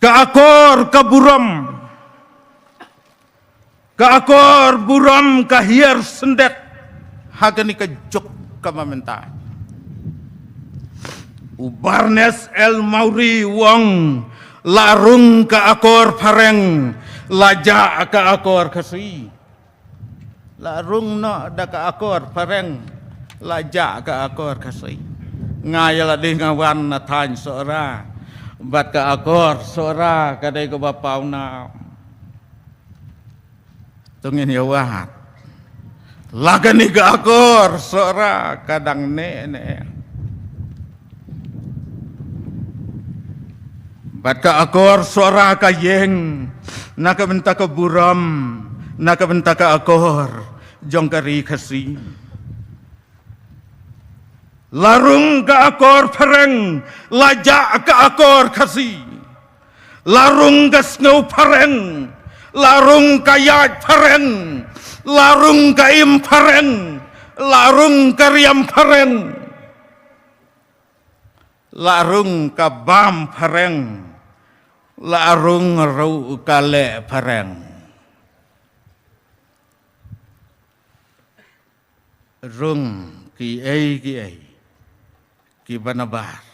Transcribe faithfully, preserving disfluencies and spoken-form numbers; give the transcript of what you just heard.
Ka akor ka burom. Ka akor burom ka hiar syndet ha kane ka juk kaba mynta. U Barnes L Mawrie u ong, la rung ka akor phareng, la jah ka akor Khasi. La rung noh da ka akor phareng, la jah ka akor Khasi. Nga ïa lade nga wan na thaiñ Sohra bad ka akor Sohra ka dei kaba pawnam. To ngin ïa wad, la kane ka akor Sohra ka dang neh neh. Bad ka akor Sohra ka ïeng na ka bynta ka burom, na ka bynta ka akor jong ka ri Khasi. La rung ka akor phareng, la jah ka akor Khasi. La rung ka sngew phareng, la rung ka ïaid phareng, la rung ka im phareng, la rung ka riam phareng, la rung ka bam phareng, la rung ruh ka leh phareng. Rung kiei kiei kiba nabar